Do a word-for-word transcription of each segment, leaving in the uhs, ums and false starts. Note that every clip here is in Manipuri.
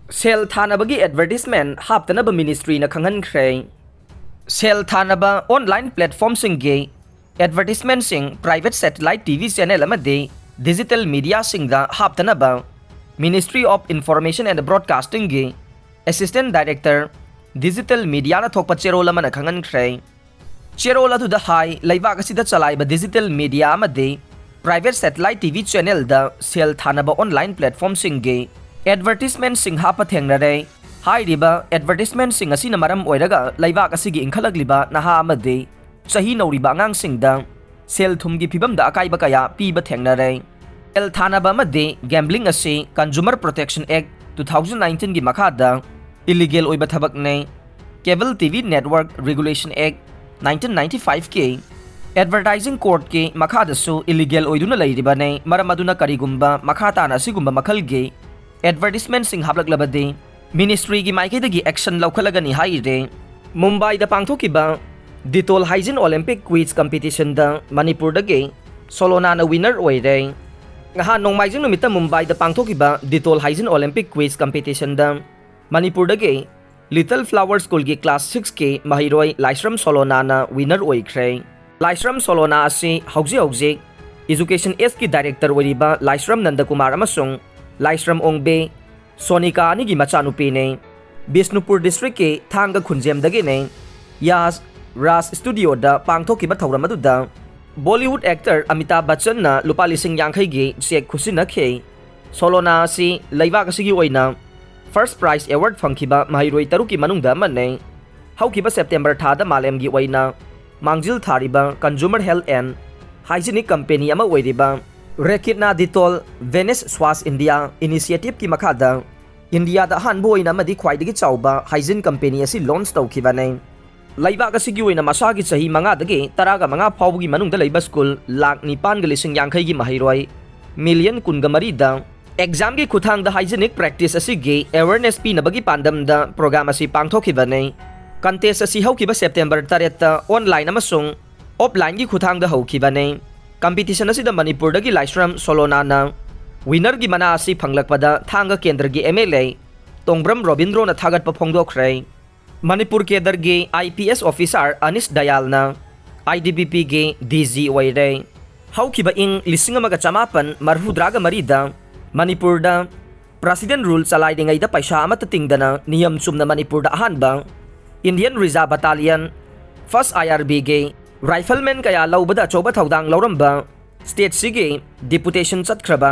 ꯁꯦꯜ ꯊꯥꯅꯕꯒꯤ ꯑꯦꯗꯚꯔꯇꯤꯁꯃꯦꯟ ꯍꯥꯞꯇꯅꯕ ꯃꯤꯅꯤꯁꯇ꯭ꯔꯤꯅ ꯈꯪꯍꯟꯈ꯭ꯔꯦ꯫ ꯁꯦꯜ ꯊꯥꯅꯕ ꯑꯣꯟꯂꯥꯏꯟ ꯄ꯭ꯂꯦꯠꯐꯣꯔꯝꯁꯤꯡꯒꯤ ꯑꯦꯗꯚꯔꯇꯤꯁꯃꯦꯟꯁꯤꯡ private satellite T V channel ꯑꯃꯗꯤ ꯗꯤꯖꯤꯇꯦꯜ ꯃꯤꯗꯤꯌꯥꯁꯤꯡꯗ ꯍꯥꯞꯇꯅꯕ Ministry of Information and Broadcasting ꯒꯤ ꯑꯦꯁꯤꯁꯇꯦꯟ ꯗꯥꯏꯔꯦꯛꯇꯔ ꯗꯤꯖꯤꯇꯦꯜ ꯃꯤꯗꯤꯌꯥꯅ ꯊꯣꯛꯄ ꯆꯦꯔꯣꯜ ꯑꯃꯅ ꯈꯪꯍꯟꯈ꯭ꯔꯦ꯫ ꯆꯦꯔꯣꯜ ꯑꯗꯨꯗ ꯍꯥꯏ, ꯂꯩꯕꯥꯛ ꯑꯁꯤꯗ ꯆꯂꯥꯏꯕ ꯗꯤꯖꯤꯇꯦꯜ ꯃꯤꯗꯤꯌꯥ ꯑꯃꯗꯤ ꯄ꯭ꯔꯥꯏꯚꯦꯠ ꯁꯦꯇꯦꯂꯥꯏꯠ ꯇꯤ ꯚꯤ ꯆꯦꯅꯦꯜꯗ ꯁꯦꯜ ꯊꯥꯅꯕ ꯑꯣꯟꯂꯥꯏꯟ ꯄ꯭ꯂꯦꯠꯐꯣꯔꯝꯁꯤꯡꯒꯤ ꯑꯦꯗꯚꯔꯇꯤꯁꯃꯦꯟꯁꯤꯡ ꯍꯥꯞꯄ ꯊꯦꯡꯅꯔꯦ꯫ ꯍꯥꯏꯔꯤꯕ ꯑꯦꯗꯚꯔꯇꯤꯁꯃꯦꯟꯁꯤꯡ ꯑꯁꯤꯅ ꯃꯔꯝ ꯑꯣꯏꯔꯒ ꯂꯩꯕꯥꯛ ꯑꯁꯤꯒꯤ ꯏꯟꯈꯠꯂꯛꯂꯤꯕ ꯅꯍꯥ ꯑꯃꯗꯤ ꯆꯍꯤ ꯅꯧꯔꯤꯕ ꯑꯉꯥꯡꯁꯤꯡꯗ ꯁꯦꯜ ꯊꯨꯝꯒꯤ ꯐꯤꯕꯝꯗ ꯑꯀꯥꯏꯕ ꯀꯌꯥ ꯄꯤꯕ ꯊꯦꯡꯅꯔꯦ꯫ ꯁꯦꯜ ꯊꯥꯅꯕ ꯑꯃꯗꯤ ꯒꯦꯝꯕ꯭ꯂꯤꯡ ꯑꯁꯤ Consumer Protection Act two thousand nineteen ꯒꯤ ꯃꯈꯥꯗ ꯏꯂꯤꯒꯦꯜ ꯑꯣꯏꯕ ꯊꯕꯛꯅꯤ꯫ Cable T V Network Regulation Act nineteen ninety five ꯀꯤ ꯑꯦꯗꯚꯔꯇꯥꯏꯖꯤꯡ ꯀꯣꯗꯀꯤ ꯃꯈꯥꯗꯁꯨ ꯏꯂꯤꯒꯦꯜ ꯑꯣꯏꯗꯨꯅ ꯂꯩꯔꯤꯕꯅꯤ꯫ ꯃꯔꯝ ꯑꯗꯨꯅ ꯀꯔꯤꯒꯨꯝꯕ ꯃꯈꯥ ꯇꯥꯅ ꯑꯁꯤꯒꯨꯝꯕ ꯃꯈꯜꯒꯤ ꯑꯦꯗꯚꯔꯇꯤꯁꯃꯦꯟꯁꯤꯡ ꯍꯥꯞꯂꯛꯂꯕꯗꯤ ꯃꯤꯅꯤꯁꯇ꯭ꯔꯤꯒꯤ ꯃꯥꯏꯀꯩꯗꯒꯤ ꯑꯦꯛꯁꯟ ꯂꯧꯈꯠꯂꯒꯅꯤ ꯍꯥꯏꯔꯦ꯫ ꯃꯨꯝꯕꯥꯏꯗ ꯄꯥꯡꯊꯣꯛꯈꯤꯕ ꯗꯤꯇꯣꯜ ꯍꯥꯏꯖꯤꯟ ꯑꯣꯂꯤꯝꯄꯤꯛ ꯀ꯭ꯋꯤꯖ ꯀꯝꯄꯤꯇꯤꯁꯟꯗ ꯃꯅꯤꯄꯨꯔꯗꯒꯤ ꯁꯣꯂꯣꯅꯥꯅ ꯋꯤꯅꯔ ꯑꯣꯏꯔꯦ꯫ ꯅꯍꯥꯟ ꯅꯣꯡꯃꯥꯏꯖꯤꯡ ꯅꯨꯃꯤꯠꯇ ꯃꯨꯝꯕꯥꯏꯗ ꯄꯥꯡꯊꯣꯛꯈꯤꯕ ꯗꯤꯇꯣꯜ ꯍꯥꯏꯖꯤꯟ ꯑꯣꯂꯤꯝꯄꯤꯛ ꯀ꯭ꯋꯤꯖ ꯀꯝꯄꯤꯇꯤꯁꯟꯗ ꯃꯅꯤꯄꯨꯔꯗꯒꯤ Little Flower School ꯒꯤ class six ꯀꯤ ꯃꯍꯩꯔꯣꯏ ꯂꯥꯏꯁ꯭ꯔꯝ ꯁꯣꯂꯣꯅꯥꯅ ꯋꯤꯅꯔ ꯑꯣꯏꯈ꯭ꯔꯦ꯫ ꯂꯥꯏꯁ꯭ꯔꯝ ꯁꯣꯂꯣꯅꯥ ꯑꯁꯤ ꯍꯧꯖꯤꯛ ꯍꯧꯖꯤꯛ Education S ꯀꯤ ꯗꯥꯏꯔꯦꯛꯇꯔ ꯑꯣꯏꯔꯤꯕ ꯂꯥꯏꯁ꯭ꯔꯝ ꯅꯟꯗꯀꯨꯃꯥꯔ ꯑꯃꯁꯨꯡ ꯂꯥꯏꯁ꯭ꯔꯝ ꯑꯣꯡꯕꯦ ꯁꯣꯅꯤꯀꯥ ꯑꯅꯤꯒꯤ ꯃꯆꯥꯅꯨꯄꯤꯅꯤ꯫ ꯕꯤꯁꯅꯨꯄꯨꯔ ꯗꯤꯁꯇ꯭ꯔꯤꯛꯀꯤ ꯊꯥꯡꯒ ꯈꯨꯟꯖꯦꯝꯗꯒꯤꯅꯤ꯫ ꯌꯥꯁ ꯔꯥꯖ ꯁ꯭ꯇꯨꯗꯤꯑꯣꯗ ꯄꯥꯡꯊꯣꯛꯈꯤꯕ ꯊꯧꯔꯝ ꯑꯗꯨꯗ ꯕꯣꯂꯤꯋꯨꯗ ꯑꯦꯛꯇꯔ ꯑꯃꯤꯇꯥꯕ ꯕꯆꯆꯟꯅ ꯂꯨꯄꯥ ꯂꯤꯁꯤꯡ ꯌꯥꯡꯈꯩꯒꯤ ꯆꯦꯛ ꯈꯨꯠꯁꯤꯟꯅꯈꯤ꯫ ꯁꯣꯂꯣꯅꯥ ꯑꯁꯤ ꯂꯩꯕꯥꯛ ꯑꯁꯤꯒꯤ ꯑꯣꯏꯅ ꯐꯥꯔꯁ ꯄ꯭ꯔꯥꯏꯖ ꯑꯦꯋꯥꯔꯗ ꯐꯪꯈꯤꯕ ꯃꯍꯩꯔꯣꯏ ꯇꯔꯨꯛꯀꯤ ꯃꯅꯨꯡꯗ ꯑꯃꯅꯤ꯫ ꯍꯧꯈꯤꯕ ꯁꯦꯞꯇꯦꯝꯕꯔ ꯊꯥꯗ ꯃꯥꯂꯦꯝꯒꯤ ꯑꯣꯏꯅ ꯃꯥꯡꯖꯤꯜ ꯊꯥꯔꯤꯕ consumer health and hygienic company ꯑꯃ ꯑꯣꯏꯔꯤꯕ ꯔꯦꯀꯤꯠꯅꯥ ꯗꯤꯇꯣꯜ ꯚꯦꯅꯤꯁ ꯁ꯭ꯋꯥꯁ ꯏꯟꯗꯤꯌꯥ ꯏꯅꯤꯁꯤꯌꯦꯇꯤꯚꯀꯤ ꯃꯈꯥꯗ ꯏꯟꯗꯤꯌꯥꯗ ꯑꯍꯥꯟꯕ ꯑꯣꯏꯅ ꯑꯃꯗꯤ ꯈ꯭ꯋꯥꯏꯗꯒꯤ ꯆꯥꯎꯕ ꯍꯥꯏꯖꯤꯟ ꯀꯝꯄꯦꯅꯤ ꯑꯁꯤ ꯂꯣꯟꯆ ꯇꯧꯈꯤꯕꯅꯤ꯫ ꯂꯩꯕꯥꯛ ꯑꯁꯤꯒꯤ ꯑꯣꯏꯅ ꯃꯁꯥꯒꯤ ꯆꯍꯤ ꯃꯉꯥꯗꯒꯤ ꯇꯔꯥꯒ ꯃꯉꯥ ꯐꯥꯎꯕꯒꯤ ꯃꯅꯨꯡꯗ ꯂꯩꯕ ꯁ꯭ꯀꯨꯜ ꯂꯥꯈ ꯅꯤꯄꯥꯟꯒ ꯂꯤꯁꯤꯡ ꯌꯥꯡꯈꯩꯒꯤ ꯃꯍꯩꯔꯣꯏ ꯃꯤꯂꯤꯌꯟ ꯀꯨꯟꯒ ꯃꯔꯤꯗ ꯑꯦꯛꯖꯥꯝꯒꯤ ꯈꯨꯠꯊꯥꯡꯗ ꯍꯥꯏꯖꯤꯅꯤꯛ ꯄ꯭ꯔꯦꯛꯇꯤꯁ ꯑꯁꯤꯒꯤ ꯑꯦꯋꯦꯔꯅꯦꯁ ꯄꯤꯅꯕꯒꯤ ꯄꯥꯟꯗꯝꯗ ꯄ꯭ꯔꯣꯒ꯭ꯔꯥꯝ ꯑꯁꯤ ꯄꯥꯡꯊꯣꯛꯈꯤꯕꯅꯤ꯫ ꯀꯟꯇꯦꯁ ꯑꯁꯤ ꯍꯧꯈꯤꯕ ꯁꯦꯞꯇꯦꯝꯕꯔ ꯇꯔꯦꯠꯇ ꯑꯣꯟꯂꯥꯏꯟ ꯑꯃꯁꯨꯡ ꯑꯣꯐꯂꯥꯏꯟꯒꯤ ꯈꯨꯠꯊꯥꯡꯗ ꯍꯧꯈꯤꯕꯅꯤ꯫ ꯀꯝꯄꯤꯇꯤꯁꯟ ꯑꯁꯤꯗ ꯃꯅꯤꯄꯨꯔꯗꯒꯤ ꯂꯥꯏꯁ꯭ꯔꯝ ꯁꯣꯂꯣꯅꯥꯅ ꯋꯤꯅꯔꯒꯤ ꯃꯅꯥ ꯑꯁꯤ ꯐꯪꯂꯛꯄꯗ ꯊꯥꯡꯒ ꯀꯦꯟꯗ꯭ꯔꯒꯤ ꯑꯦꯝ ꯑꯦꯜ ꯑꯦ ꯇꯣꯡꯕ꯭ꯔꯝ ꯔꯣꯕꯤꯟꯗ꯭ꯔꯣꯅ ꯊꯥꯒꯠꯄ ꯐꯣꯡꯗꯣꯛꯈ꯭ꯔꯦ꯫ ꯃꯅꯤꯄꯨꯔ ꯀꯦꯗꯔꯒꯤ I P S officer Anis ꯗꯌꯥꯜꯅ ꯑꯥꯏ ꯗꯤ ꯕꯤ ꯄꯤꯒꯤ ꯗꯤ ꯖꯤ ꯑꯣꯏꯔꯦ꯫ ꯍꯧꯈꯤꯕ ꯏꯪ ꯂꯤꯁꯤꯡ ꯑꯃꯒ ꯆꯃꯥꯄꯟ ꯃꯔꯐꯨꯇꯔꯥꯒ ꯃꯔꯤꯗ ꯃꯅꯤꯄꯨꯔꯗ ꯄ꯭ꯔꯁꯤꯗꯦꯟ ꯔꯨꯜ ꯆꯂꯥꯏꯔꯤꯉꯩꯗ ꯄꯩꯁꯥ ꯑꯃꯠꯇ ꯇꯤꯡꯗꯅ ꯅꯤꯌꯝ ꯆꯨꯝꯅ ꯃꯅꯤꯄꯨꯔꯗ ꯑꯍꯥꯟꯕ ꯏꯟꯗꯤꯌꯟ ꯔꯤꯖꯥꯔꯚ ꯕꯇꯥꯂꯤꯌꯟ ꯐꯥꯔꯁ ꯑꯥꯏ ꯑꯥꯔ ꯕꯤꯒꯤ ꯔꯥꯏꯐꯜꯃꯦꯟ ꯀꯌꯥ ꯂꯧꯕꯗ ꯑꯆꯧꯕ ꯊꯧꯗꯥꯡ ꯂꯧꯔꯝꯕ ꯁ꯭ꯇꯦꯠꯁꯤꯒꯤ ꯗꯤꯄꯨꯇꯦꯁꯟ ꯆꯠꯈ꯭ꯔꯕ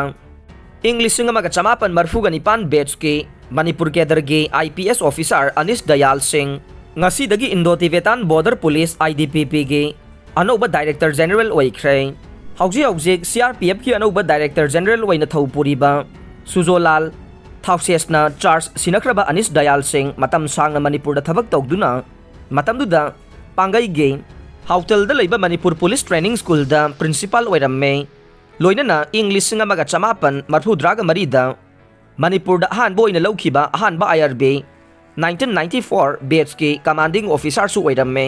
ꯏꯪ ꯂꯤꯁꯤꯡ ꯑꯃꯒ ꯆꯃꯥꯄꯟ ꯃꯔꯐꯨꯒ ꯅꯤꯄꯥꯟ ꯕꯦꯠꯁꯀꯤ ꯃꯅꯤꯄꯨꯔ ꯀꯦꯗꯔꯒꯤ I P S officer ꯑꯅꯤꯁ Dayal ꯁꯤꯡ ꯉꯁꯤꯗꯒꯤ Indo Tibetan border police, I D P ꯄꯤꯒꯤ ꯑꯅꯧꯕ ꯗꯥꯏꯔꯦꯛꯇꯔ ꯖꯦꯅꯔꯦꯜ ꯑꯣꯏꯈ꯭ꯔꯦ꯫ ꯍꯧꯖꯤꯛ ꯍꯧꯖꯤꯛ ꯁꯤ ꯑꯥꯔ ꯄꯤ ꯑꯦꯐꯀꯤ ꯑꯅꯧꯕ ꯗꯥꯏꯔꯦꯛꯇꯔ ꯖꯦꯅꯔꯦꯜ ꯑꯣꯏꯅ ꯊꯧ ꯄꯨꯔꯤꯕ ꯁꯨꯖꯣꯂꯥꯜ ꯊꯥꯎꯁꯦꯁꯅ ꯆꯥꯔꯖ ꯁꯤꯟꯅꯈ꯭ꯔꯕ ꯑꯅꯤꯁ ꯗꯌꯥꯜ ꯁꯤꯡ ꯃꯇꯝ ꯁꯥꯡꯅ ꯃꯅꯤꯄꯨꯔꯗ ꯊꯕꯛ ꯇꯧꯗꯨꯅ ꯃꯇꯝꯗꯨꯗ ꯄꯥꯡꯒꯩꯒꯤ ꯍꯥꯎꯇꯦꯜꯗ ꯂꯩꯕ ꯃꯅꯤꯄꯨꯔ ꯄꯨꯂꯤꯁ ꯇ꯭ꯔꯦꯅꯤꯡ ꯁ꯭ꯀꯨꯜꯗ ꯄ꯭ꯔꯤꯟꯁꯤꯄꯥꯜ ꯑꯣꯏꯔꯝꯃꯦ꯫ ꯂꯣꯏꯅꯅ ꯏꯪ ꯂꯤꯁꯤꯡ ꯑꯃꯒ ꯆꯃꯥꯄꯟ ꯃꯔꯐꯨꯇꯔꯥꯒ ꯃꯔꯤꯗ ꯃꯅꯤꯄꯨꯔꯗ ꯑꯍꯥꯟꯕ ꯑꯣꯏꯅ ꯂꯧꯈꯤꯕ ꯑꯍꯥꯟꯕ I R B nineteen ninety four ꯕꯦꯠꯁꯀꯤ ꯀꯃꯥꯟꯗꯤꯡ ꯑꯣꯐꯤꯁꯥꯔꯁꯨ ꯑꯣꯏꯔꯝꯃꯦ꯫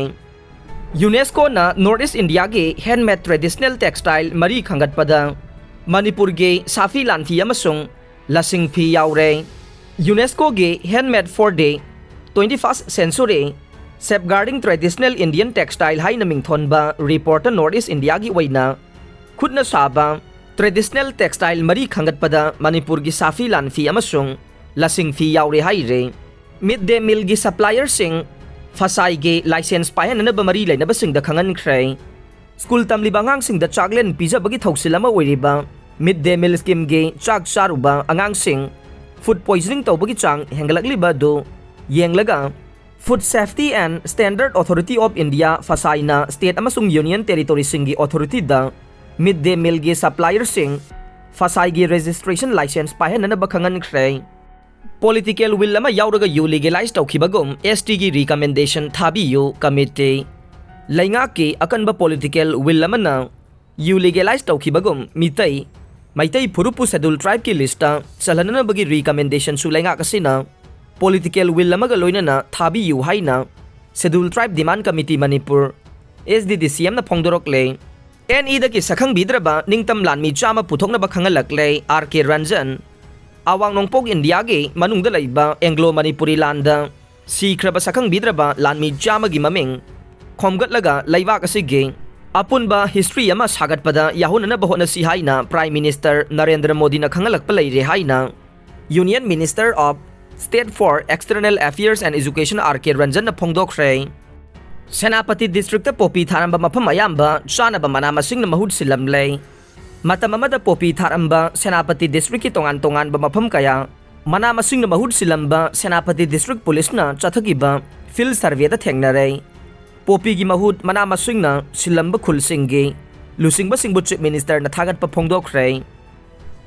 ꯌꯨꯅꯦꯁꯀꯣꯅ ꯅꯣꯔꯠ ꯏꯁ ꯏꯟꯗꯤꯌꯥꯒꯤ ꯍꯦꯟꯃꯦꯗ ꯇ꯭ꯔꯦꯗꯤꯁꯅꯦꯜ ꯇꯦꯛꯁꯇꯥꯏꯜ ꯃꯔꯤ ꯈꯟꯒꯠꯄꯗ ꯃꯅꯤꯄꯨꯔꯒꯤ ꯁꯥꯐꯤ ꯂꯥꯟꯐꯤ ꯑꯃꯁꯨꯡ ꯂꯁꯤꯡ ꯐꯤ ꯌꯥꯎꯔꯦ꯫ ꯌꯨꯅꯦꯁꯀꯣꯒꯤ Handmade for the Twenty-first Century, Safeguarding Traditional Indian Textile ꯍꯥꯏꯅ ꯃꯤꯡꯊꯣꯟꯕ ꯔꯤꯄꯣꯔꯠꯇ ꯅꯣꯔꯠ ꯏꯁ ꯏꯟꯗꯤꯌꯥꯒꯤ ꯑꯣꯏꯅ ꯈꯨꯠꯅ ꯁꯥꯕ ꯇ꯭ꯔꯦꯗꯤꯁꯅꯦꯜ ꯇꯦꯛꯁꯇꯥꯏꯜ ꯃꯔꯤ ꯈꯟꯒꯠꯄꯗ ꯃꯅꯤꯄꯨꯔꯒꯤ ꯁꯥꯐꯤ ꯂꯥꯟꯐꯤ ꯑꯃꯁꯨꯡ ꯂꯁꯤꯡ ꯐꯤ ꯌꯥꯎꯔꯦ ꯍꯥꯏꯔꯦ꯫ ꯃꯤꯗ ꯗꯦ ꯃꯤꯜꯒꯤ ꯁꯄ꯭ꯂꯥꯏꯌꯔꯁꯤꯡ ꯐꯁꯥꯏꯒꯤ ꯂꯥꯏꯁꯦꯟꯁ ꯄꯥꯏꯍꯟꯅꯅꯕ ꯃꯔꯤ ꯂꯩꯅꯕꯁꯤꯡꯗ ꯈꯪꯍꯟꯈ꯭ꯔꯦ꯫ ꯁ꯭ꯀꯨꯜ ꯇꯝꯂꯤꯕ ꯑꯉꯥꯡꯁꯤꯡꯗ ꯆꯥꯛꯂꯦꯟ ꯄꯤꯖꯕꯒꯤ ꯊꯧꯁꯤꯜ ꯑꯃ ꯑꯣꯏꯔꯤꯕ ꯃꯤꯗ ꯗꯦ ꯃꯤꯜ ꯁ꯭ꯀꯤꯝꯒꯤ ꯆꯥꯛ ꯆꯥꯔꯨꯕ ꯑꯉꯥꯡꯁꯤꯡ ꯐꯨꯗ ꯄꯣꯏꯖꯅꯤꯡ ꯇꯧꯕꯒꯤ ꯆꯥꯡ ꯍꯦꯟꯒꯠꯂꯛꯂꯤꯕ ꯑꯗꯨ ꯌꯦꯡꯂꯒ Food Safety and Standard Authority of India, ꯐꯁꯥꯏꯅ ꯁ꯭ꯇꯦꯠ ꯑꯃꯁꯨꯡ ꯌꯨꯅꯤꯌꯟ ꯇꯦꯔꯤꯇꯣꯔꯤꯁꯤꯡꯒꯤ ꯑꯣꯊꯣꯔꯤꯇꯤꯗ ꯃꯤꯗ ꯗꯦ ꯃꯤꯜꯒꯤ ꯁꯄ꯭ꯂꯥꯏꯌꯔꯁꯤꯡ ꯐꯁꯥꯏꯒꯤ ꯔꯦꯖꯤꯁꯇ꯭ꯔꯦꯁꯟ ꯂꯥꯏꯁꯦꯟꯁ ꯄꯥꯏꯍꯟꯅꯅꯕ ꯈꯪꯍꯟꯈ꯭ꯔꯦ꯫ ꯄꯣꯂꯤꯇꯤꯀꯦꯜ ꯋꯤꯜ ꯑꯃ ꯌꯥꯎꯔꯒ ꯌꯨ ꯂꯤꯒꯦꯂꯥꯏꯖ ꯇꯧꯈꯤꯕꯒꯨꯝ ꯑꯦꯁ ꯇꯤꯒꯤ ꯔꯤꯀꯃꯦꯟꯗꯦꯁꯟ ꯊꯥꯕꯤꯌꯨ ꯀꯃꯤꯇꯤ꯫ ꯂꯩꯉꯥꯛꯀꯤ ꯑꯀꯟꯕ ꯄꯣꯂꯤꯇꯤꯀꯦꯜ ꯋꯤꯜ ꯑꯃꯅ ꯌꯨ ꯂꯤꯒꯦꯂꯥꯏꯖ ꯇꯧꯈꯤꯕꯒꯨꯝ ꯃꯤꯇꯩ, ꯃꯩꯇꯩ ꯐꯨꯔꯨꯞꯄꯨ ꯁꯦꯗꯨꯜ ꯇ꯭ꯔꯥꯏꯕꯀꯤ ꯂꯤꯁꯇ ꯆꯜꯍꯟꯅꯅꯕꯒꯤ ꯔꯤꯀꯃꯦꯟꯗꯦꯁꯟꯁꯨ ꯂꯩꯉꯥꯛ ꯑꯁꯤꯅ ꯄꯣꯂꯤꯇꯤꯀꯦꯜ ꯋꯤꯜ ꯑꯃꯒ ꯂꯣꯏꯅꯅ ꯊꯥꯕꯤꯌꯨ ꯍꯥꯏꯅ schedule tribe demand committee Manipur, S D D C ꯑꯦꯝꯅ ꯐꯣꯡꯗꯣꯔꯛꯂꯦ꯫ ꯑꯦꯟ ꯏꯗꯒꯤ ꯁꯛꯈꯪꯕꯤꯗ꯭ꯔꯕ ꯅꯤꯡꯇꯝ ꯂꯥꯟꯃꯤ ꯆꯥꯝꯃ ꯄꯨꯊꯣꯛꯅꯕ ꯈꯪꯍꯜꯂꯛꯂꯦ ꯑꯥꯔ ꯀꯦ ꯔꯟꯖꯟ꯫ ꯑꯋꯥꯡ ꯅꯣꯡꯄꯣꯛ ꯏꯟꯗꯤꯌꯥꯒꯤ ꯃꯅꯨꯡꯗ ꯂꯩꯕ ꯑꯦꯡꯒ꯭ꯂꯣ ꯃꯅꯤꯄꯨꯔꯤ ꯂꯥꯟꯗ ꯁꯤꯈ꯭ꯔꯕ ꯁꯛꯈꯪꯕꯤꯗ꯭ꯔꯕ ꯂꯥꯟꯃꯤ ꯆꯥꯝꯃꯒꯤ ꯃꯃꯤꯡ ꯈꯣꯝꯒꯠꯂꯒ ꯂꯩꯕꯥꯛ ꯑꯁꯤꯒꯤ ꯑꯄꯨꯟꯕ ꯍꯤꯁꯇ꯭ꯔꯤ ꯑꯃ ꯁꯥꯒꯠꯄꯗ ꯌꯥꯍꯣꯟꯅꯅꯕ ꯍꯣꯠꯅꯁꯤ ꯍꯥꯏꯅ ꯄ꯭ꯔꯥꯏꯝ ꯃꯤꯅꯤꯁꯇꯔ ꯅꯔꯦꯟꯗ꯭ꯔ ꯃꯣꯗꯤꯅ ꯈꯪꯍꯜꯂꯛꯄ ꯂꯩꯔꯦ ꯍꯥꯏꯅ Union Minister of State for External Affairs and Education R K ꯔꯟꯖꯟꯅ ꯐꯣꯡꯗꯣꯛꯈ꯭ꯔꯦ꯫ ꯁꯦꯅꯥꯄꯇꯤ ꯗꯤꯁꯇ꯭ꯔꯤꯛꯇ ꯄꯣꯄꯤ ꯊꯥꯔꯝꯕ ꯃꯐꯝ ꯑꯌꯥꯝꯕ ꯆꯥꯅꯕ ꯃꯅꯥ ꯃꯁꯤꯡꯅ ꯃꯍꯨꯠ ꯁꯤꯜꯂꯝꯂꯦ꯫ ꯃꯇꯝ ꯑꯃꯗ ꯄꯣꯄꯤ ꯊꯥꯔꯝꯕ ꯁꯦꯅꯥꯄꯇꯤ ꯗꯤꯁꯇ꯭ꯔꯤꯛꯀꯤ ꯇꯣꯉꯥꯟ ꯇꯣꯉꯥꯟꯕ ꯃꯐꯝ ꯀꯌꯥ ꯃꯅꯥ ꯃꯁꯤꯡꯅ ꯃꯍꯨꯠ ꯁꯤꯜꯂꯝꯕ ꯁꯦꯅꯥꯄꯇꯤ ꯗꯤꯁꯇ꯭ꯔꯤꯛ ꯄꯨꯂꯤꯁꯅ ꯆꯠꯊꯈꯤꯕ ꯐꯤꯜꯗ ꯁꯔꯚꯦꯗ ꯊꯦꯡꯅꯔꯦ꯫ ꯄꯣꯄꯤꯒꯤ ꯃꯍꯨꯠ ꯃꯅꯥ ꯃꯁꯤꯡꯅ ꯁꯤꯜꯂꯝꯕ ꯈꯨꯜꯁꯤꯡꯒꯤ ꯂꯨꯆꯤꯡꯕꯁꯤꯡꯕꯨ ꯆꯤꯐ ꯃꯤꯅꯤꯁꯇꯔꯅ ꯊꯥꯒꯠꯄ ꯐꯣꯡꯗꯣꯛꯈ꯭ꯔꯦ꯫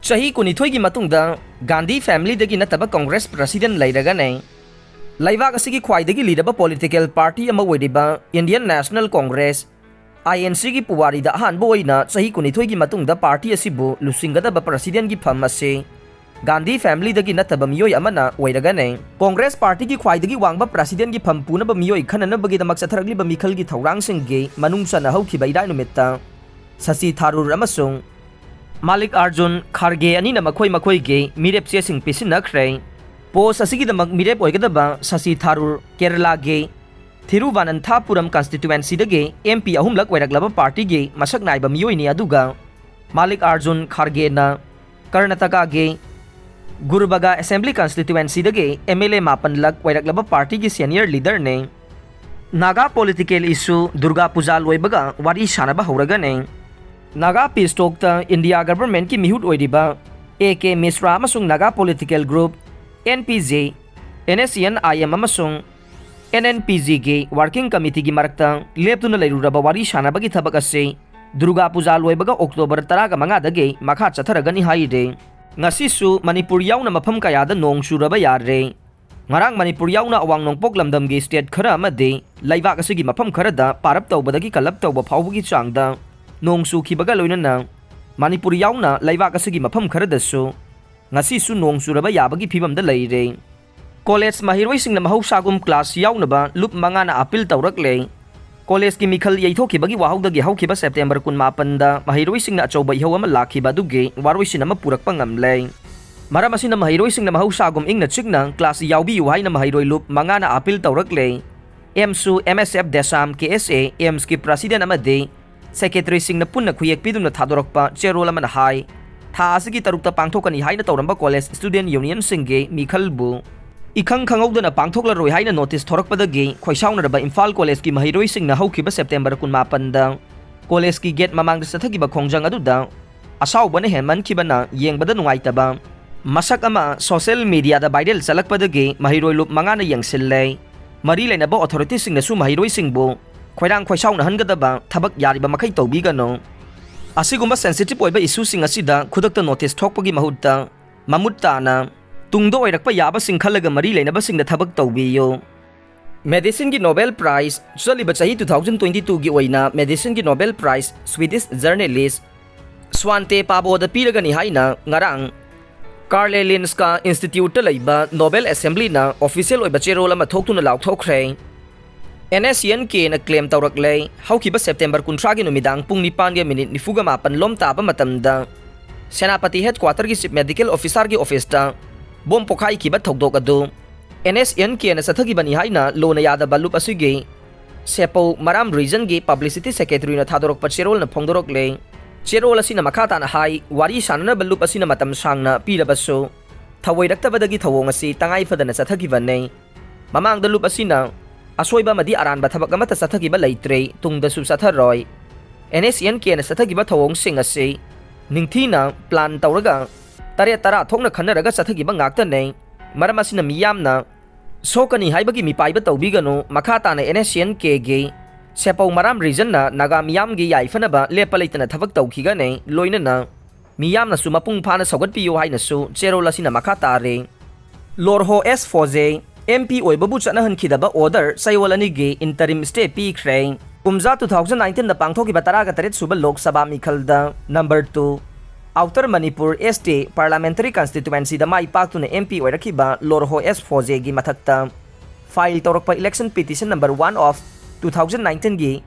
ꯆꯍꯤ ꯀꯨꯟꯅꯤꯊꯣꯏꯒꯤ ꯃꯇꯨꯡꯗ ꯒꯥꯟꯙꯤ ꯐꯦꯃꯤꯂꯤꯗꯒꯤ ꯅꯠꯇꯕ ꯀꯣꯡꯒ꯭ꯔꯦꯁ ꯄ꯭ꯔꯁꯤꯗꯦꯟ ꯂꯩꯔꯒꯅꯤ꯫ ꯂꯩꯕꯥꯛ ꯑꯁꯤꯒꯤ ꯈ꯭ꯋꯥꯏꯗꯒꯤ ꯂꯤꯔꯕ ꯄꯣꯂꯤꯇꯤꯀꯦꯜ ꯄꯥꯔꯇꯤ ꯑꯃ ꯑꯣꯏꯔꯤꯕ Indian national Congress, I N ꯁꯤꯒꯤ ꯄꯨꯋꯥꯔꯤꯗ ꯑꯍꯥꯟꯕ ꯑꯣꯏꯅ ꯆꯍꯤ ꯀꯨꯟꯅꯤꯊꯣꯏꯒꯤ ꯃꯇꯨꯡꯗ ꯄꯥꯔꯇꯤ ꯑꯁꯤꯕꯨ ꯂꯨꯆꯤꯡꯒꯗꯕ ꯄ꯭ꯔꯁꯤꯗꯦꯟꯒꯤ ꯐꯝ ꯑꯁꯤ ꯒꯥꯟꯙꯤ ꯐꯦꯃꯤꯂꯤꯗꯒꯤ ꯅꯠꯇꯕ ꯃꯤꯑꯣꯏ ꯑꯃꯅ ꯑꯣꯏꯔꯒꯅꯤ꯫ ꯀꯣꯡꯒ꯭ꯔꯦꯁ ꯄꯥꯔꯇꯤꯒꯤ ꯈ꯭ꯋꯥꯏꯗꯒꯤ ꯋꯥꯡꯕ ꯄ꯭ꯔꯁꯤꯗꯦꯟꯒꯤ ꯐꯝ ꯄꯨꯅꯕ ꯃꯤꯑꯣꯏ ꯈꯟꯅꯅꯕꯒꯤꯗꯃꯛ ꯆꯠꯊꯔꯛꯂꯤꯕ ꯃꯤꯈꯜꯒꯤ ꯊꯧꯔꯥꯡꯁꯤꯡꯒꯤ ꯃꯅꯨꯡ ꯆꯟꯅ ꯍꯧꯈꯤꯕ ꯏꯔꯥꯏ ꯅꯨꯃꯤꯠꯇ ꯁꯁꯤ ꯊꯥꯔꯨꯔ ꯑꯃꯁꯨꯡ ꯃꯥꯂꯤꯛ ꯑꯥꯔꯖꯨꯟ ꯈꯥꯔꯒꯦ ꯑꯅꯤꯅ ꯃꯈꯣꯏ ꯃꯈꯣꯏꯒꯤ ꯃꯤꯔꯦꯞ ꯆꯦꯁꯤꯡ ꯄꯤꯁꯤꯟꯅꯈ꯭ꯔꯦ꯫ ꯄꯣꯁ ꯑꯁꯤꯒꯤꯗꯃꯛ ꯃꯤꯔꯦꯞ ꯑꯣꯏꯒꯗꯕ ꯁꯁꯤ ꯊꯥꯔꯨꯔ ꯀꯦꯔꯂꯥꯒꯤ ꯊꯤꯔꯨꯚꯥꯅꯟꯊꯥꯄꯨꯔꯝ ꯀꯟꯁꯇꯤꯇ꯭ꯋꯦꯟꯁꯤꯗꯒꯤ ꯑꯦꯝ ꯄꯤ ꯑꯍꯨꯝꯂꯛ ꯑꯣꯏꯔꯛꯂꯕ ꯄꯥꯔꯇꯤꯒꯤ ꯃꯁꯛ ꯅꯥꯏꯕ ꯃꯤꯑꯣꯏꯅꯤ, ꯑꯗꯨꯒ ꯃꯥꯂꯤꯛ ꯑꯥꯔꯖꯨꯟ ꯈꯥꯔꯒꯦꯅ ꯀꯔꯅꯥꯇꯀꯥꯒꯤ ꯒꯨꯔꯕꯒꯥ ꯑꯦꯁꯦꯝꯕ꯭ꯂꯤ ꯀꯟꯁꯇꯤꯇ꯭ꯋꯦꯟꯁꯤꯗꯒꯤ ꯑꯦꯝ ꯑꯦꯜ ꯑꯦ ꯃꯥꯄꯟꯂꯛ ꯑꯣꯏꯔꯛꯂꯕ ꯄꯥꯔꯇꯤꯒꯤ ꯁꯦꯅꯤꯌꯔ ꯂꯤꯗꯔꯅꯤ꯫ ꯅꯥꯒꯥ ꯄꯣꯂꯤꯇꯤꯀꯦꯜ ꯏꯁꯨ ꯗꯨꯔꯒꯥ ꯄꯨꯖꯥ ꯂꯣꯏꯕꯒ ꯋꯥꯔꯤ ꯁꯥꯅꯕ ꯍꯧꯔꯒꯅꯤ꯫ ꯅꯥꯒꯥ ꯄꯤꯁ ꯇꯣꯛꯇ ꯏꯟꯗꯤꯌꯥ ꯒꯚꯔꯟꯃꯦꯟꯠꯀꯤ ꯃꯤꯍꯨꯠ ꯑꯣꯏꯔꯤꯕ ꯑꯦ ꯀꯦ ꯃꯤꯁ꯭ꯔꯥ ꯑꯃꯁꯨꯡ Naga political group, N P J, N S C N I M ꯑꯃꯁꯨꯡ ꯑꯦꯟ ꯑꯦꯟ ꯄꯤ ꯖꯤꯒꯤ ꯋꯥꯔꯀꯤꯡ ꯀꯃꯤꯇꯤꯒꯤ ꯃꯔꯛꯇ ꯂꯦꯞꯇꯨꯅ ꯂꯩꯔꯨꯔꯕ ꯋꯥꯔꯤ ꯁꯥꯅꯕꯒꯤ ꯊꯕꯛ ꯑꯁꯤ ꯗꯨꯔꯒꯥ ꯄꯨꯖꯥ ꯂꯣꯏꯕꯒ ꯑꯣꯛꯇꯣꯕꯔ ꯇꯔꯥꯒ ꯃꯉꯥꯗꯒꯤ ꯃꯈꯥ ꯆꯠꯊꯔꯒꯅꯤ ꯍꯥꯏꯔꯤ꯫ ꯉꯁꯤꯁꯨ ꯃꯅꯤꯄꯨꯔ ꯌꯥꯎꯅ ꯃꯐꯝ ꯀꯌꯥꯗ ꯅꯣꯡ ꯆꯨꯔꯕ ꯌꯥꯔꯦ꯫ ꯉꯔꯥꯡ ꯃꯅꯤꯄꯨꯔ ꯌꯥꯎꯅ ꯑꯋꯥꯡ ꯅꯣꯡꯄꯣꯛ ꯂꯝꯗꯝꯒꯤ ꯁ꯭ꯇꯦꯠ ꯈꯔ ꯑꯃꯗꯤ ꯂꯩꯕꯥꯛ ꯑꯁꯤꯒꯤ ꯃꯐꯝ ꯈꯔꯗ ꯄꯥꯔꯞ ꯇꯧꯕꯗꯒꯤ ꯀꯜꯂꯞ ꯇꯧꯕ ꯐꯥꯎꯕꯒꯤ ꯆꯥꯡꯗ ꯅꯣꯡ ꯆꯨꯈꯤꯕꯒ ꯂꯣꯏꯅꯅ ꯃꯅꯤꯄꯨꯔ ꯌꯥꯎꯅ ꯂꯩꯕꯥꯛ ꯑꯁꯤꯒꯤ ꯃꯐꯝ ꯈꯔꯗꯁꯨ ꯉꯁꯤꯁꯨ ꯅꯣꯡ ꯆꯨꯔꯕ ꯌꯥꯕꯒꯤ ꯐꯤꯕꯝꯗ ꯂꯩꯔꯦ꯫ ꯀꯣꯂꯦꯖ ꯃꯍꯩꯔꯣꯏꯁꯤꯡꯅ ꯃꯍꯧꯁꯥꯒꯨꯝ ꯀ꯭ꯂꯥꯁ ꯌꯥꯎꯅꯕ ꯂꯨꯞ ꯃꯉꯥꯅ ꯑꯥꯄꯤꯜ ꯇꯧꯔꯛꯂꯦ꯫ ꯀꯣꯂꯦꯖꯀꯤ ꯃꯤꯈꯜ ꯌꯩꯊꯣꯛꯈꯤꯕꯒꯤ ꯋꯥꯍꯧꯗꯒꯤ ꯍꯧꯈꯤꯕ ꯁꯦꯞꯇꯦꯝꯕꯔ ꯀꯨꯟꯃꯥꯄꯟꯗ ꯃꯍꯩꯔꯣꯏꯁꯤꯡꯅ ꯑꯆꯧꯕ ꯏꯍꯧ ꯑꯃ ꯂꯥꯛꯈꯤꯕ ꯑꯗꯨꯒꯤ ꯋꯥꯔꯣꯏꯁꯤꯟ ꯑꯃ ꯄꯨꯔꯛꯄ ꯉꯝꯂꯦ꯫ ꯃꯔꯝ ꯑꯁꯤꯅ ꯃꯍꯩꯔꯣꯏꯁꯤꯡꯅ ꯃꯍꯧꯁꯥꯒꯨꯝ ꯏꯪꯅ ꯆꯤꯛꯅ class ꯌꯥꯎꯕꯤꯌꯨ ꯍꯥꯏꯅ ꯃꯍꯩꯔꯣꯏ ꯂꯨꯞ ꯃꯉꯥꯅ appeal ꯇꯧꯔꯛꯂꯦ꯫ ꯑꯦꯝꯁꯨ, M S F, DESAM, K S A, ꯑꯦꯝꯁꯀꯤ president ꯑꯃꯗꯤ secretaryꯁꯤꯡꯅ ꯄꯨꯟꯅ ꯈꯨꯌꯦꯛ ꯄꯤꯗꯨꯅ ꯊꯥꯗꯣꯔꯛꯄ ꯆꯦꯔꯣꯜ ꯑꯃꯅ ꯍꯥꯏ, ꯊꯥ ꯑꯁꯤꯒꯤ ꯇꯔꯨꯛꯇ ꯄꯥꯡꯊꯣꯛꯀꯅꯤ ꯍꯥꯏꯅ ꯇꯧꯔꯝꯕ college student unionꯁꯤꯡꯒꯤ ꯃꯤꯈꯜꯕꯨ ꯏꯈꯪ ꯈꯪꯍꯧꯗꯅ ꯄꯥꯡꯊꯣꯛꯂꯔꯣꯏ ꯍꯥꯏꯅ notice ꯊꯣꯔꯛꯄꯗꯒꯤ ꯈꯣꯏꯁꯥꯎꯅꯔꯕ ꯏꯝꯐꯥꯜ collegeꯀꯤ ꯃꯍꯩꯔꯣꯏꯁꯤꯡꯅ ꯍꯧꯈꯤꯕ September ꯀꯨꯟꯃꯥꯄꯟꯗ collegeꯀꯤ gate ꯃꯃꯥꯡꯗ ꯆꯠꯊꯈꯤꯕ ꯈꯣꯡꯖꯪ ꯑꯗꯨꯗ ꯑꯁꯥꯎꯕꯅ ꯍꯦꯟꯃꯟꯈꯤꯕꯅ ꯌꯦꯡꯕꯗ ꯅꯨꯡꯉꯥꯏꯇꯕ, ꯃꯁꯛ ꯑꯃ social mediaꯗ viral ꯆꯠꯂꯛꯄꯗꯒꯤ ꯃꯍꯩꯔꯣꯏ ꯂꯨꯞ ꯃꯉꯥꯅ ꯌꯦꯡꯁꯤꯜꯂꯦ꯫ ꯃꯔꯤ ꯂꯩꯅꯕ authorityꯁꯤꯡꯅꯁꯨ ꯃꯍꯩꯔꯣꯏꯁꯤꯡꯕꯨ ꯈꯣꯏꯔꯥꯡ ꯈꯣꯏꯁꯥꯎꯅꯍꯟꯒꯗꯕ ꯊꯕꯛ ꯌꯥꯔꯤꯕ ꯃꯈꯩ ꯇꯧꯕꯤꯒꯅꯨ꯫ ꯑꯁꯤꯒꯨꯝꯕ sensitive ꯑꯣꯏꯕ issueꯁꯤꯡ ꯑꯁꯤꯗ ꯈꯨꯗꯛꯇ notice ꯊꯣꯛꯄꯒꯤ ꯃꯍꯨꯠꯇ ꯃꯃꯨꯠ ꯇꯥꯅ ꯇꯨꯡꯗ ꯑꯣꯏꯔꯛꯄ ꯌꯥꯕꯁꯤꯡ ꯈꯜꯂꯒ ꯃꯔꯤ ꯂꯩꯅꯕꯁꯤꯡꯗ ꯊꯕꯛ ꯇꯧꯕꯤꯌꯨ꯫ Medicineꯒꯤ Nobel Prize, ꯆꯠꯂꯤꯕ ꯆꯍꯤ two thousand twenty twoꯒꯤ ꯑꯣꯏꯅ medicineꯒꯤ Nobel Prize Swedish journalist Svante Pääboꯗ ꯄꯤꯔꯒꯅꯤ ꯍꯥꯏꯅ ꯉꯔꯥꯡ Karolinska Instituteꯇ ꯂꯩꯕ Nobel Assemblyꯅ official ꯑꯣꯏꯕ ꯆꯦꯔꯣꯜ ꯑꯃ ꯊꯣꯛꯇꯨꯅ ꯂꯥꯎꯊꯣꯛꯈ꯭ꯔꯦ꯫ NSCN-Kꯅ claim ꯇꯧꯔꯛꯂꯦ, ꯍꯧꯈꯤꯕ September ꯀꯨꯟꯊ꯭ꯔꯥꯒꯤ ꯅꯨꯃꯤꯗꯥꯡ ꯄꯨꯡ ꯅꯤꯄꯥꯟꯒ minute ꯅꯤꯐꯨꯒ ꯃꯥꯄꯟ ꯂꯣꯝ ꯇꯥꯕ ꯃꯇꯝꯗ ꯁꯦꯅꯥꯄꯇꯤ headquarterꯒꯤ Chief Medical Officerꯒꯤ officeꯇ bomb ꯄꯣꯈꯥꯏꯈꯤꯕ ꯊꯧꯗꯣꯛ ꯑꯗꯨ NSCN-Kꯅ ꯆꯠꯊꯈꯤꯕꯅꯤ ꯍꯥꯏꯅ ꯂꯣꯅ ꯌꯥꯗꯕ ꯂꯨꯞ ꯑꯁꯤꯒꯤ ꯁꯦꯄꯧ ꯃꯔꯥꯝ regionꯒꯤ publicity secretaryꯅ ꯊꯥꯗꯣꯔꯛꯄ ꯆꯦꯔꯣꯜꯅ ꯐꯣꯡꯗꯣꯔꯛꯂꯦ꯫ ꯆꯦꯔꯣꯜ ꯑꯁꯤꯅ ꯃꯈꯥ ꯇꯥꯅ ꯍꯥꯏ, ꯋꯥꯔꯤ ꯁꯥꯅꯅꯕ ꯂꯨꯞ ꯑꯁꯤꯅ ꯃꯇꯝ ꯁꯥꯡꯅ ꯄꯤꯔꯕꯁꯨ ꯊꯧꯑꯣꯏꯔꯛꯇꯕꯗꯒꯤ ꯊꯧꯑꯣꯡ ꯑꯁꯤ ꯇꯉꯥꯏ ꯐꯗꯅ ꯆꯠꯊꯈꯤꯕꯅꯤ꯫ ꯃꯃꯥꯡꯗ ꯂꯨꯞ ꯑꯁꯤꯅ ꯑꯁꯣꯏꯕ ꯑꯃꯗꯤ ꯑꯔꯥꯟꯕ ꯊꯕꯛ ꯑꯃꯠꯇ ꯆꯠꯊꯈꯤꯕ ꯂꯩꯇ꯭ꯔꯦ, ꯇꯨꯡꯗꯁꯨ ꯆꯠꯊꯔꯣꯏ꯫ NSCN-Kꯅ ꯆꯠꯊꯈꯤꯕ ꯊꯧꯑꯣꯡꯁꯤꯡ ꯑꯁꯤ ꯅꯤꯡꯊꯤꯅ plan ꯇꯧꯔꯒ ꯇꯔꯦꯠ ꯇꯔꯥ ꯊꯣꯛꯅ ꯈꯟꯅꯔꯒ ꯆꯠꯊꯈꯤꯕ ꯉꯥꯛꯇꯅꯤ꯫ ꯃꯔꯝ ꯑꯁꯤꯅ ꯃꯤꯌꯥꯝꯅ ꯁꯣꯛꯀꯅꯤ ꯍꯥꯏꯕꯒꯤ ꯃꯤꯄꯥꯏꯕ ꯇꯧꯕꯤꯒꯅꯨ꯫ ꯃꯈꯥ ꯇꯥꯅ NSCN-Kꯒꯤ ꯁꯦꯄꯧ ꯃꯔꯥꯝ regionꯅ ꯅꯥꯒꯥ ꯃꯤꯌꯥꯝꯒꯤ ꯌꯥꯏꯐꯅꯕ ꯂꯦꯞꯄ ꯂꯩꯇꯅ ꯊꯕꯛ ꯇꯧꯈꯤꯒꯅꯤ, ꯂꯣꯏꯅꯅ ꯃꯤꯌꯥꯝꯅꯁꯨ ꯃꯄꯨꯡ ꯐꯥꯅ ꯁꯧꯒꯠꯄꯤꯌꯨ ꯍꯥꯏꯅꯁꯨ ꯆꯦꯔꯣꯜ ꯑꯁꯤꯅ ꯃꯈꯥ ꯇꯥꯔꯤ꯫ ꯂꯣꯔꯍꯣ ꯑꯦꯁ ꯐꯣꯖꯦ, MP ꯑꯣꯏꯕꯕꯨ ꯆꯠꯅꯍꯟꯈꯤꯗꯕ order ꯆꯌꯣꯜ ꯑꯅꯤꯒꯤ interim stay ꯄꯤꯈ꯭ꯔꯦ꯫ ꯀꯨꯝꯖꯥ two thousand nineteenꯗ ꯄꯥꯡꯊꯣꯛꯈꯤꯕ ꯇꯔꯥꯒ ꯇꯔꯦꯠ ꯁꯨꯕ Lok Sabha ꯃꯤꯈꯜꯗ number two Outer Manipur ST Parliamentary Constituencyꯗ ꯃꯥꯏ ꯄꯥꯛꯇꯨꯅ MP ꯑꯣꯏꯔꯛꯈꯤꯕ ꯂꯣꯔꯍꯣ ꯑꯦꯁ ꯐꯣꯖꯦꯒꯤ ꯃꯊꯛꯇ file ꯇꯧꯔꯛꯄ election petition number one of two thousand nineteenꯒꯤ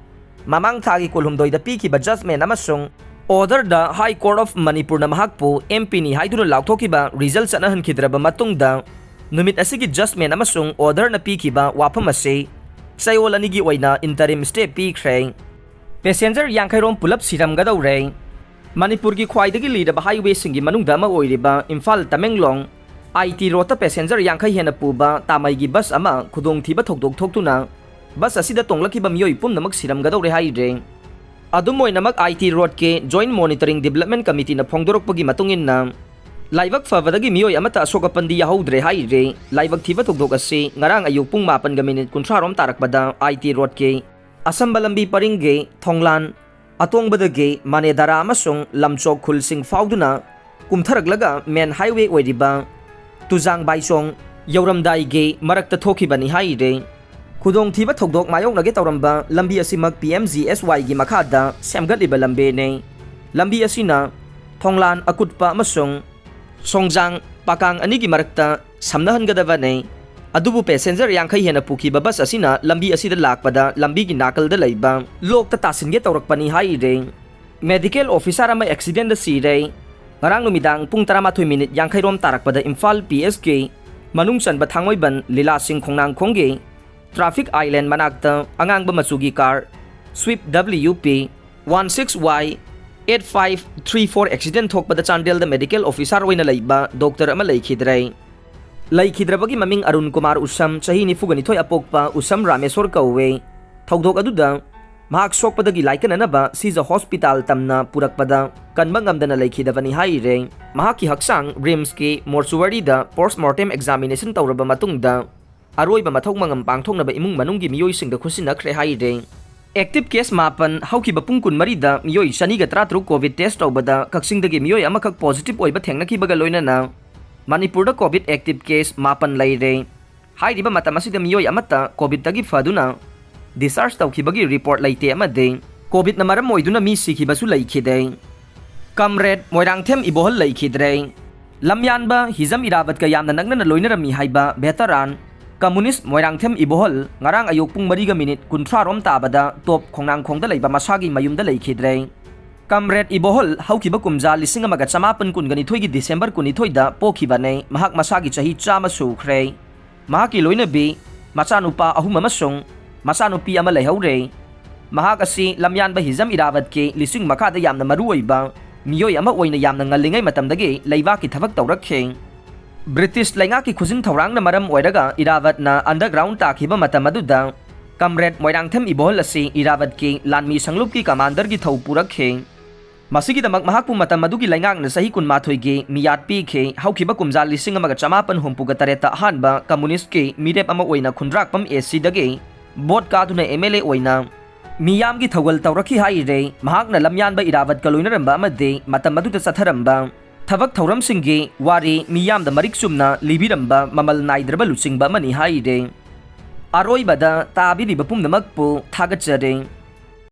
ꯃꯃꯥꯡ ꯊꯥꯒꯤ ꯀꯨꯟꯍꯨꯝꯗꯣꯏꯗ ꯄꯤꯈꯤꯕ judgment ꯑꯃꯁꯨꯡ Order-ꯗ High Court of Manipur-ꯅ ꯃꯍꯥꯛꯄꯨ M P-ꯅꯤ ꯍꯥꯏꯗꯨꯅ ꯂꯥꯎꯊꯣꯛꯈꯤꯕ result ꯆꯠꯅꯍꯟꯈꯤꯗ꯭ꯔꯕ ꯃꯇꯨꯡꯗ, ꯅꯨꯃꯤꯠ ꯑꯁꯤꯒꯤ judgment ꯑꯃꯁꯨꯡ order-ꯅ ꯄꯤꯈꯤꯕ ꯋꯥꯐꯝ ꯑꯁꯤ ꯆꯌꯣꯜ ꯑꯅꯤꯒꯤ ꯑꯣꯏꯅ interim stay ꯄꯤꯈ꯭ꯔꯦ꯫ Passenger ꯌꯥꯡꯈꯩ ꯔꯣꯝ ꯄꯨꯂꯞ ꯁꯤꯔꯝꯒꯗꯧꯔꯦ꯫ ꯃꯅꯤꯄꯨꯔꯒꯤ ꯈ꯭ꯋꯥꯏꯗꯒꯤ ꯂꯤꯔꯕ highway-ꯁꯤꯡꯒꯤ ꯃꯅꯨꯡꯗ ꯑꯃ ꯑꯣꯏꯔꯤꯕ Imphal Tamenglong I T road-ꯇ passenger ꯌꯥꯡꯈꯩ ꯍꯦꯟꯅ ꯄꯨꯕ ꯇꯥꯃꯩꯒꯤ bus ꯑꯃ ꯈꯨꯗꯣꯡꯊꯤꯕ ꯊꯧꯗꯣꯛ ꯊꯣꯛꯇꯨꯅ bus ꯑꯁꯤꯗ ꯇꯣꯡꯂꯛꯈꯤꯕ ꯃꯤꯑꯣꯏ ꯄꯨꯝꯅꯃꯛ ꯁꯤꯔꯝꯒꯗꯧꯔꯦ ꯍꯥꯏꯔꯦ꯫ ꯑꯗꯨꯝ ꯑꯣꯏꯅꯃꯛ, I T road-ꯀꯤ Joint Monitoring Development Committee-ꯅ ꯐꯣꯡꯗꯣꯔꯛꯄꯒꯤ ꯃꯇꯨꯡ ꯏꯟꯅ, ꯂꯥꯏꯕꯛ ꯐꯕꯗꯒꯤ ꯃꯤꯑꯣꯏ ꯑꯃꯠꯇ ꯑꯁꯣꯛ ꯑꯄꯟꯗꯤ ꯌꯥꯍꯧꯗ꯭ꯔꯦ ꯍꯥꯏꯔꯦ꯫ ꯂꯥꯏꯕꯛ ꯊꯤꯕ ꯊꯧꯗꯣꯛ ꯑꯁꯤ ꯉꯔꯥꯡ ꯑꯌꯨꯛ ꯄꯨꯡ ꯃꯥꯄꯟꯒ ꯃꯤꯅꯤꯠ ꯀꯨꯟꯊ꯭ꯔꯥ ꯔꯣꯝ ꯇꯥꯔꯛꯄꯗ I T road-ꯀꯤ ꯑꯁꯝꯕ ꯂꯝꯕꯤ ꯄꯔꯤꯡꯒꯤ ꯊꯣꯡꯂꯥꯟ ꯑꯇꯣꯡꯕꯗꯒꯤ ꯃꯅꯦꯗꯥꯔꯥ ꯑꯃꯁꯨꯡ ꯂꯝꯆꯣꯛ ꯈꯨꯜꯁꯤꯡ ꯐꯥꯎꯗꯨꯅ ꯀꯨꯝꯊꯔꯛꯂꯒ main highway ꯑꯣꯏꯔꯤꯕ ꯇꯨꯖꯥꯡ ꯕꯥꯏꯆꯣꯡ ꯌꯧꯔꯝꯗꯥꯏꯒꯤ ꯃꯔꯛꯇ ꯊꯣꯛꯈꯤꯕꯅꯤ ꯍꯥꯏꯔꯦ꯫ ꯈꯨꯗꯣꯡꯊꯤꯕ ꯊꯧꯗꯣꯛ ꯃꯥꯌꯣꯛꯅꯒꯦ ꯇꯧꯔꯝꯕ ꯂꯝꯕꯤ ꯑꯁꯤꯃꯛ P M G S Y-ꯒꯤ ꯃꯈꯥꯗ ꯁꯦꯝꯒꯠꯂꯤꯕ ꯂꯝꯕꯤꯅꯤ꯫ ꯂꯝꯕꯤ ꯑꯁꯤꯅ ꯊꯣꯡꯂꯥꯟ ꯑꯀꯨꯠꯄ ꯑꯃꯁꯨꯡ ꯁꯣꯡꯖꯥꯡ ꯄꯥꯀꯥꯡ ꯑꯅꯤꯒꯤ ꯃꯔꯛꯇ ꯁꯝꯅꯍꯟꯒꯗꯕꯅꯤ꯫ ꯑꯗꯨꯕꯨ passenger ꯌꯥꯡꯈꯩ ꯍꯦꯟꯅ ꯄꯨꯈꯤꯕ bus ꯑꯁꯤꯅ ꯂꯝꯕꯤ ꯑꯁꯤꯗ ꯂꯥꯛꯄꯗ ꯂꯝꯕꯤꯒꯤ ꯅꯥꯀꯜꯗ ꯂꯩꯕ ꯂꯣꯛꯇ ꯇꯥꯁꯤꯟꯒꯦ ꯇꯧꯔꯛꯄꯅꯤ ꯍꯥꯏꯔꯦ꯫ Medical officer ꯑꯃ accident-ꯗ ꯁꯤꯔꯦ꯫ ꯉꯔꯥꯡ ꯅꯨꯃꯤꯗꯥꯡ ꯄꯨꯡ ꯇꯔꯥꯃꯥꯊꯣꯏ ꯃꯤꯅꯤꯠ ꯌꯥꯡꯈꯩ ꯔꯣꯝ ꯇꯥꯔꯛꯄꯗ ꯏꯝꯐꯥꯜ P S-ꯀꯤ ꯃꯅꯨꯡ ꯆꯟꯕ ꯊꯥꯡꯃꯩꯕꯟ ꯂꯤꯂꯥꯁꯤꯡ ꯈꯣꯡꯅꯥꯡꯈꯣꯡꯒꯤ traffic island ꯃꯅꯥꯛꯇ ꯑꯉꯥꯡꯕ ꯃꯆꯨꯒꯤ car Swift W P one six Y eight five three four accident ꯊꯣꯛꯄꯗ ꯆꯥꯟꯗꯦꯜꯗ medical officer ꯑꯣꯏꯅ ꯂꯩꯕ doctor ꯑꯃ ꯂꯩꯈꯤꯗ꯭ꯔꯦ꯫ ꯂꯩꯈꯤꯗ꯭ꯔꯕꯒꯤ ꯃꯃꯤꯡ ꯑꯔꯨꯟ ꯀꯨꯃꯥꯔ ꯎꯁꯝ, ꯆꯍꯤ ꯅꯤꯐꯨꯒ ꯅꯤꯊꯣꯏ ꯑꯄꯣꯛꯄ ꯎꯁꯝ ꯔꯥꯃꯦꯁꯣꯔ ꯀꯧꯋꯦ꯫ ꯊꯧꯗꯣꯛ ꯑꯗꯨꯗ ꯃꯍꯥꯛ ꯁꯣꯛꯄꯗꯒꯤ ꯂꯥꯏꯀꯠꯅꯅꯕ ꯁꯤꯖ hospital ꯇꯝꯅ ꯄꯨꯔꯛꯄꯗ ꯀꯟꯕ ꯉꯝꯗꯅ ꯂꯩꯈꯤꯗꯕꯅꯤ ꯍꯥꯏꯔꯦ꯫ ꯃꯍꯥꯛꯀꯤ ꯍꯛꯆꯥꯡ RIMS-ꯀꯤ mortuary-ꯗ post mortem examination ꯇꯧꯔꯕ ꯃꯇꯨꯡꯗ ꯑꯔꯣꯏꯕ ꯃꯊꯧ ꯃꯉꯝ ꯄꯥꯡꯊꯣꯛꯅꯕ ꯏꯃꯨꯡ ꯃꯅꯨꯡꯒꯤ ꯃꯤꯑꯣꯏꯁꯤꯡꯗ ꯈꯨꯠꯁꯤꯟꯅꯈ꯭ꯔꯦ ꯍꯥꯏꯔꯦ꯫ Active case ꯃꯥꯄꯟ, ꯍꯧꯈꯤꯕ ꯄꯨꯡ ꯀꯨꯟꯃꯔꯤꯗ ꯃꯤꯑꯣꯏ ꯆꯅꯤꯒ ꯇꯔꯥꯇꯔꯨꯛ COVID test ꯇꯧꯕꯗ ꯀꯛꯆꯤꯡꯗꯒꯤ ꯃꯤꯑꯣꯏ ꯑꯃꯈꯛ positive ꯑꯣꯏꯕ ꯊꯦꯡꯅꯈꯤꯕꯒ ꯂꯣꯏꯅꯅ ꯃꯅꯤꯄꯨꯔꯗ COVID active case ꯃꯥꯄꯟ ꯂꯩꯔꯦ꯫ ꯍꯥꯏꯔꯤꯕ ꯃꯇꯝ ꯑꯁꯤꯗ ꯃꯤꯑꯣꯏ ꯑꯃꯠꯇ COVID-ꯇꯒꯤ ꯐꯗꯨꯅ discharge ꯇꯧꯈꯤꯕꯒꯤ report ꯂꯩꯇꯦ ꯑꯃꯗꯤ COVID-ꯅ ꯃꯔꯝ ꯑꯣꯏꯗꯨꯅ ꯃꯤ ꯁꯤꯈꯤꯕꯁꯨ ꯂꯩꯈꯤꯗꯦ꯫ Comrade ꯃꯣꯏꯔꯥꯡꯊꯦꯝ ꯏꯕꯣꯍꯜ ꯂꯩꯈꯤꯗ꯭ꯔꯦ꯫ ꯂꯝꯌꯥꯟꯕ ꯍꯤꯖꯝ ꯏꯔꯥꯕꯠꯀ ꯌꯥꯝꯅ ꯅꯛꯅꯅ ꯂꯣꯏꯅꯔꯝꯃꯤ ꯍꯥꯏꯕ veteran communist ꯃꯣꯏꯔꯥꯡꯊꯦꯝ ꯏꯕꯣꯍꯜ ꯉꯔꯥꯡ ꯑꯌꯨꯛ ꯄꯨꯡ ꯃꯔꯤꯒ ꯃꯤꯅꯤꯠ ꯀꯨꯟꯊ꯭ꯔꯥ ꯔꯣꯝ ꯇꯥꯕꯗ ꯇꯣꯞ ꯈꯣꯡꯅꯥꯡꯈꯣꯡꯗ ꯂꯩꯕ ꯃꯁꯥꯒꯤ ꯃꯌꯨꯝꯗ ꯂꯩꯈꯤꯗ꯭ꯔꯦ꯫ ꯀꯝꯔꯦꯗ ꯏꯕꯣꯍꯜ ꯍꯧꯈꯤꯕ ꯀꯨꯝꯖꯥ ꯂꯤꯁꯤꯡ ꯑꯃꯒ ꯆꯃꯥꯄꯟ ꯀꯨꯟꯒ ꯅꯤꯊꯣꯏꯒꯤ ꯗꯤꯁꯦꯝꯕꯔ ꯀꯨꯟꯅꯤꯊꯣꯏꯗ ꯄꯣꯛꯈꯤꯕꯅꯦ꯫ ꯃꯍꯥꯛ ꯃꯁꯥꯒꯤ ꯆꯍꯤ ꯆꯥꯝꯃ ꯁꯨꯈ꯭ꯔꯦ꯫ ꯃꯍꯥꯛꯀꯤ ꯂꯣꯏꯅꯕꯤ, ꯃꯆꯥꯅꯨꯄꯥ ꯑꯍꯨꯝ ꯑꯃꯁꯨꯡ ꯃꯆꯥꯅꯨꯄꯤ ꯑꯃ ꯂꯩꯍꯧꯔꯦ꯫ ꯃꯍꯥꯛ ꯑꯁꯤ ꯂꯝꯌꯥꯟꯕ ꯍꯤꯖꯝ ꯏꯔꯥꯕꯠꯀꯤ ꯂꯤꯁꯤꯡ ꯃꯈꯥꯗ ꯌꯥꯝꯅ ꯃꯔꯨ ꯑꯣꯏꯕ ꯃꯤꯑꯣꯏ ꯑꯃ ꯑꯣꯏꯅ ꯌꯥꯝꯅ ꯉꯜꯂꯤꯉꯩ ꯃꯇꯝꯗꯒꯤ ꯂꯩꯕꯥꯛꯀꯤ ꯊꯕꯛ ꯇꯧꯔꯛꯈꯤ꯫ ꯕ꯭ꯔꯤꯇꯤꯁ ꯂꯩꯉꯥꯛꯀꯤ ꯈꯨꯖꯤꯟ ꯊꯧꯔꯥꯡꯅ ꯃꯔꯝ ꯑꯣꯏꯔꯒ ꯏꯔꯥꯕꯠꯅ ꯑꯟꯗꯔꯒ꯭ꯔꯥꯎꯟ ꯇꯥꯈꯤꯕ ꯃꯇꯝ ꯑꯗꯨꯗ ꯀꯝꯔꯦꯗ ꯃꯣꯏꯔꯥꯡꯊꯦꯝ ꯏꯕꯣꯍꯜ ꯑꯁꯤ ꯏꯔꯥꯕꯠꯀꯤ ꯂꯥꯟꯃꯤ ꯁꯪꯂꯨꯞꯀꯤ ꯀꯃꯥꯟꯗꯔꯒꯤ ꯊꯧ ꯄꯨꯔꯛꯈꯤ꯫ ꯃꯁꯤꯒꯤꯗꯃꯛ ꯃꯍꯥꯛꯄꯨ ꯃꯇꯝ ꯑꯗꯨꯒꯤ ꯂꯩꯉꯥꯛꯅ ꯆꯍꯤ ꯀꯨꯟꯃꯥꯊꯣꯏꯒꯤ ꯃꯤꯌꯥꯠ ꯄꯤꯈꯤ꯫ ꯍꯧꯈꯤꯕ ꯀꯨꯝꯖꯥ ꯂꯤꯁꯤꯡ ꯑꯃꯒ ꯆꯃꯥꯄꯟ ꯍꯨꯝꯐꯨꯒ ꯇꯔꯦꯠꯇ ꯑꯍꯥꯟꯕ ꯀꯝꯃꯨꯅꯤꯁ꯭ꯠꯀꯤ ꯃꯤꯔꯦꯞ ꯑꯃ ꯑꯣꯏꯅ ꯈꯨꯟꯗ꯭ꯔꯥꯛꯄꯝ ꯑꯦꯁꯤꯗꯒꯤ ꯚꯣꯠ ꯀꯥꯗꯨꯅ ꯑꯦꯝ ꯑꯦꯜ ꯑꯦ ꯑꯣꯏꯅ ꯃꯤꯌꯥꯝꯒꯤ ꯊꯧꯒꯜ ꯇꯧꯔꯛꯈꯤ ꯍꯥꯏꯔꯦ꯫ ꯃꯍꯥꯛꯅ ꯂꯝꯌꯥꯟꯕ ꯏꯔꯥꯕꯠꯀ ꯂꯣꯏꯅꯔꯝꯕ ꯑꯃꯗꯤ ꯃꯇꯝ ꯑꯗꯨꯗ ꯆꯠꯊꯔꯝꯕ ꯊꯕꯛ ꯊꯧꯔꯝꯁꯤꯡꯒꯤ ꯋꯥꯔꯤ ꯃꯤꯌꯥꯝꯗ ꯃꯔꯤꯛ ꯆꯨꯝꯅ ꯂꯤꯕꯤꯔꯝꯕ ꯃꯃꯜ ꯅꯥꯏꯗ꯭ꯔꯕ ꯂꯨꯆꯤꯡꯕ ꯑꯃꯅꯤ ꯍꯥꯏꯔꯦ꯫ ꯑꯔꯣꯏꯕꯗ ꯇꯥꯕꯤꯔꯤꯕ ꯄꯨꯝꯅꯃꯛꯄꯨ ꯊꯥꯒꯠꯆꯔꯤ꯫